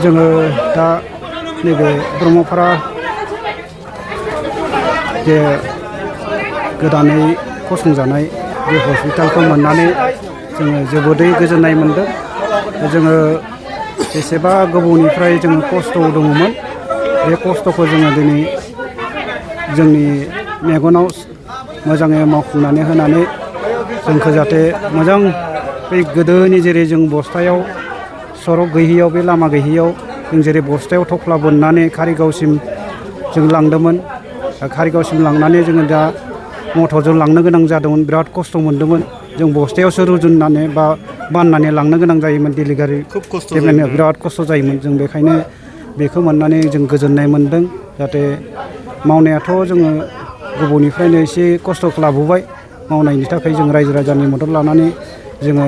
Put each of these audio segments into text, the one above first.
जोङो दा नैबे ब्रह्मपारा जे गोदानै फसंजानाय बे हस्पिटालखौ मोननानै जोङो जोबोदै गोजोननाय मोनदों। जोङो बेसेबा गोबावनिफ्राय जोङो खस्थ' दङमोन। बे खस्थ'खौ जोङो दिनै जोंनि मेगनाव मोजाङै मावफुंनानै होनानै जोंखौ जाहाथे मोजां बै गोदोनि जेरै जों बस्थायाव सरक गैयियाव बे लामा गैयियाव जों जेरै बस्थायाव थफ्ला बोननानै कारिगावसिम जों लांदोंमोन। कारिगावसिम लांनानै जोङो दा मटरजों लांनो गोनां जादोंमोन। बिराद खस्थ' मोनदोंमोन। जों बस्थायावसो रुजुननानै बा बाननानै लांनो गोनां जायोमोन। डेलिभारि बिराद खस्थ' जायोमोन। जों बेखायनो बेखौ मोननानै जों गोजोननाय मोनदों। जाहाथे मावनायाथ' जोङो गोबावनिफ्रायनो एसे खस्थ' लाबोबाय। मावनायनि थाखाय जों रायजो राजानि मदद लानानै जोङो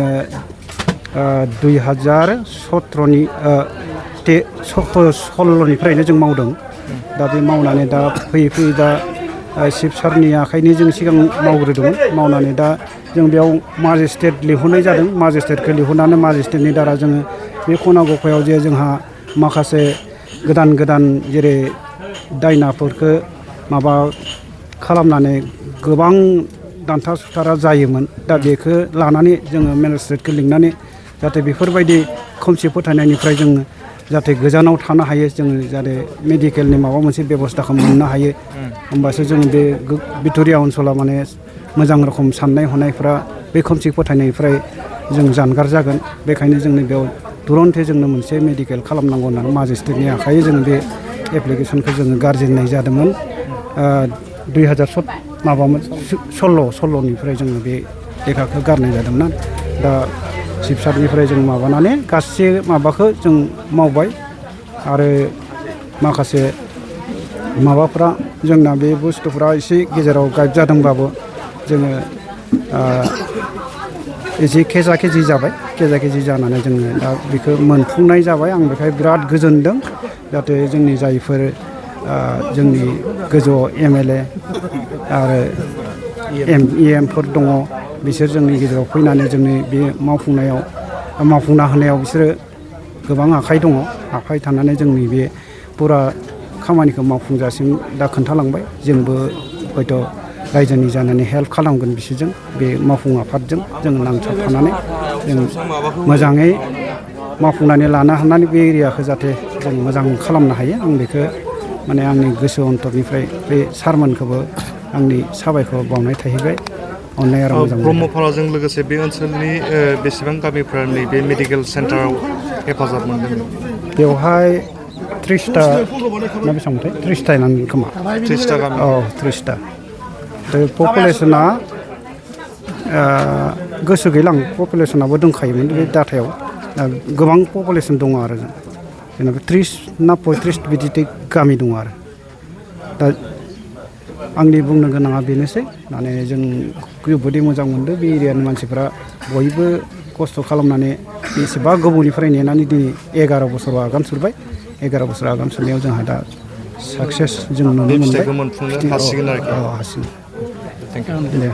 2017निफ्रायनो जों मावदों। दा बे मावनानै दा फैयै फैयै दा चिफ सारनि आखाइनि जों सिगां मावग्रोदोंमोन। मावनानै दा जों बेयाव माजिस्ट्रेट लिंहरनाय जादों। माजिस्ट्रेटखौ लिंहरनानै माजिस्ट्रेटनि दारा जोङो बे खना गफायाव जे जोंहा माखासे गोदान गोदान जेरै दायनाफोरखौ माबा खालामनानै गोबां दानथा सुथारा जायोमोन। दा बेखौ लानानै जोङो मेजिस्ट्रेटखौ लिंनानै जाहाथे बेफोरबायदि खोमसि फोथायनायनिफ्राय जोङो जाहाथे गोजानाव थानो हायो। जोङो जाहाथे मेडिकेलनि माबा मोनसे बेब'स्थाखौ मोननो हायो। होमबासो जों बे बिथुरिया ओनसोलाव माने मोजां रखम साननाय हनायफ्रा बे खोमसि फोथायनायनिफ्राय जों जानगार जागोन। बेखायनो जोंनो बेयाव तुरन्ते जोंनो मोनसे मेडिकेल खालामनांगौ होननानै माजिस्ट्रेटनि आखाइयै जोङो बे एप्लिकेसनखौ जोङो गारजेननाय जादोंमोन। 2016निफ्राय जोङो बे लेखाखौ गारनाय जादोंमोन। दा चिफ सारनिफ्राय जों माबानानै गासै माबाखौ जों मावबाय। आरो माखासे माबाफ्रा जोंना बे बुस्थुफ्रा एसे गेजेराव गाइड जादोंबाबो जोङो एसे केजा केजि जाबाय। केजा केजि जानानै जोङो दा बेखौ मोनफुंनाय जाबाय। आं बेखाय बिराद गोजोनदों। जाहाथे जोंनि जायफोर जोंनि गोजौआव MLA आरो EMफोर दङ बिसोर जोंनि गेजेराव फैनानै जोंनि बे मावफुंना होनायाव बिसोरो गोबां आखाइ दङ। आखाइ थानानै जोंनि बे फुरा खामानिखौ मावफुंजासिम दा खोन्थालांबाय। जोंबो हयथ' रायजोनि जानानै हेल्प खालामगोन बिसोरजों बे मावफुं आफादजों जोङो नांथाबफानानै जों मोजाङै मावफुंनानै लानो हानानै बे एरियाखौ जाहाथे जों मोजां खालामनो हायो। आं बेखौ माने आंनि गोसो अन्तरनिफ्राय बे सारमोनखौबो आंनि साबायखर बावनाय थाहैबाय। अननाय आरो मोजां ब्रह्मपाराजों लोगोसे बे ओनसोलनि बेसेबां गामिफोरा नैबे मेडिकेल सेन्टाराव हेफाजाब मोनदों? बेवहाय 30टा ना बेसेबांथाय 30टायानो खोमा 30टा गामि। औ 30टा। बे पपुलेसना गोसो गैला आं। पपुलेसनाबो दंखायोमोन बे डाटायाव। गोबां पपुलेसन दङ आरो जेनेबा 30 ना 35 बिदि गामि दङ आरो। दा आंनि बुंनो गोनाङा बेनोसै। माने जों जोबोदै मोजां मोनदों। बे एरियानि मानसिफ्रा बयबो खस्थ' खालामनानै बेसेबा गोबावनिफ्राय नेनानै दिनै 11 बोसोर आगान सुरबाय। 11 बोसोर आगान सुरनायाव जोंहा दा साक्सेस जों नुनो मोनबाय। फिथाइखौ मोनफुंनो हासिगोन आरोखि। हासिगोन। Thank you. दे